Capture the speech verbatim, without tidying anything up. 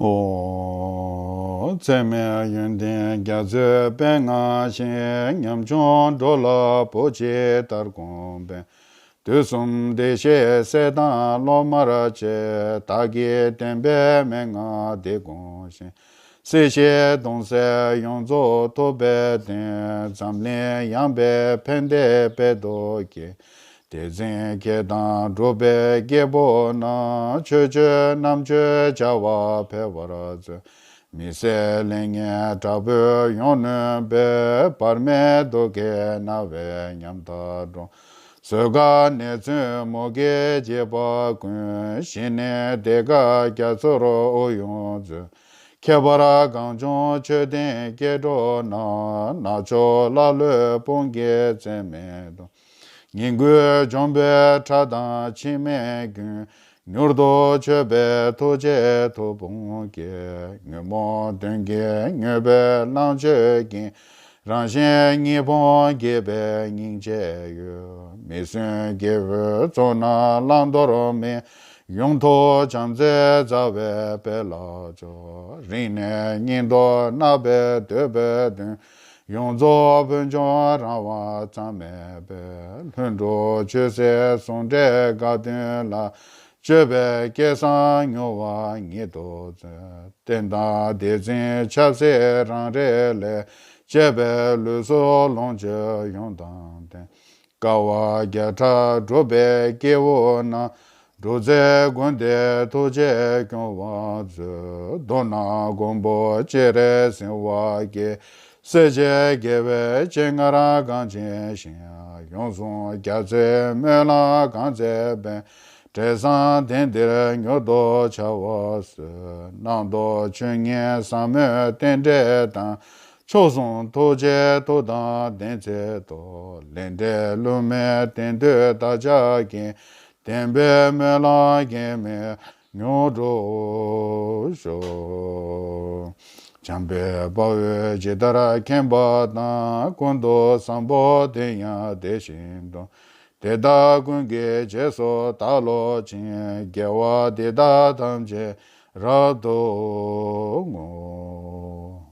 ཨོ། ཚད་མེད་ཡོན་ཏན་རྒྱ་མཚོའི་དཔལ་མངའ་ཞིང་། ཉམ་ཆུང་འགྲོ་ལ་བུ་གཅིག་ལྟར་དགོངས་པའི། དུས་གསུམ་བདེ་གཤེགས་སྲས་དང་སློབ་མར་བཅས། བདག་གིས་བསྟན་པའི་མན་ངག་འདི་དགོངས་ཤིང་། སྲིད་ཞིའི་གདུང་སེལ་ཡོངས་རྫོགས་ཐུབ་པའི་བདེན། འཛམ་གླིང་ཡངས་པའི་ཕན་བདེ་སྤེལ་དུ་བསྐྱེད། དེ་འཛིན་བགེགས་དང་འཁྲུགས་པའི་སྐྱེ་བོ་རྣམས། ཆོས་སྤྱོད་རྣམ་དཔྱོད་བྱ་བ་འཕེལ་བར་མཛོད། མི་བཟད་ལེགས་ཉེས་དྲག་པོས་ཡོངས་ནོན་པའི། བར་མའི་དུག་གིས་ན་བའི་ཉམ་ཐག་དྲོངས། གཟུགས་ཁ་ནད་མཚོན་མུ་གེའི་བྱེད་པ་ཀུན། ཞི་ནས་བདེ་དགའ་རྒྱ་མཚོར་དབུགས་དབྱུང་མཛོད། ཁྱད་པར་གངས་ལྗོངས་ཆོས་ལྡན་སྐྱེ་འགྲོ་རྣམས། ནག་ཕྱོགས་ཀླ་ཀློའི་དཔུང་གིས་བཙན་མི་གཏོང་། ངན་རྒོལ་འཇོམས་པའི་ཁྲག་དང་འཆི་མེད་མགོན། མྱུར་དུ་མཆོད་པའི་ཐུགས་རྗེའི་མཐུ་དཔུང་རྒྱས། ཉོན་མོངས་གདོན་བགེགས་མྱོས་པའི་གླང་ཆོས་ཀུན། རང་གཞན་གཉིས་ཕུང་དགེ་བའི་སྙིང་རྗེ་ཡོད། མི་བསྲུན་དགེ་བའི་ཚོགས་རྣམས་བླང་དོར་མེད། ཡོངས་ཐོབ་བྱམས་བརྩེའི་མཛའ་བའི་དཔལ་ལ་སྤྱོད། རིང་ནས་སྙིང་སྟོབས་གནག་པའི་འདོད་པའི་གདུང་། ཡོངས་རྫོགས་ཕུན་ཚོགས་རང་དབང་ཙམ་མེད་པའི། ལྷུན་གྲུབ་ཆོས་སྲིད་ཟུང་འབྲེལ་དགའ་སྟོན་ལ། སྤྱོད་པའི་སྐལ་བཟང་མྱུར་བ་ཉིད་དུ་སྩོལ། བསྟན་དང་སྡེ་བཙུན་ཆབ་སྲིད་རང་རེ་ལས། བཅས་པའི་ལུས་སྲོག་ལོངས་སྤྱོད་ཡོངས་དང་ལྡན། དཀའ་བ་བརྒྱ་ཕྲག་སྒྲུབ་པའི་སྐྱེ་བོ་རྣམས། སྒྲུབ་རྫས་ཀུན་འདིས་ཐུགས་རྗེས་སྐྱོང་བར་མཛོད། མདོར་ན་མགོན་པོ་སྤྱན་རས་གཟིགས་དབང་རྒྱལ། སྲས་བཅས་དགེ་བའི་སྤྱན་སྔར་གངས་ཅན་ཞིང་། ཡོངས་བཟུང་རྒྱ་མཚོའི་སྨོན་ལམ་གང་མཛད་པའི། འབྲས་བཟང་གདན་འདིར་མྱུར་དུ་འཆར་བར་གསོལ། གནང་དོ་ཆོས་ཉིད་ཟབ་མོའི་རྟེན་འབྲེལ་དང་། མཆོག་ཟུང་ཐུགས་རྗེའི་མཐུ་དང་ལྡན་ཚེ་ཐོབ། ལས་འབྲས་བསླུ་མེད་བདེན་མཐུས་བདག་ཅག་མཁྱེན། བདེན་པའི་སྨོན་ལམ་གེགས་མེད་མྱུར་འགྲུབ་ཤོག། འཇམ་དཔལ་དཔའ་བོས་ཇི་ལྟར་མཁྱེན་པ་དང་། ཀུན་ཏུ་བཟང་པོ་དེ་ཡང་དེ་བཞིན་ཏེ། དེ་དག་ཀུན་གྱི་རྗེས་སུ་བདག་སློབ་ཅིང་། དགེ་བ་འདི་དག་ཐམས་ཅད་རབ་ཏུ་བསྔོ།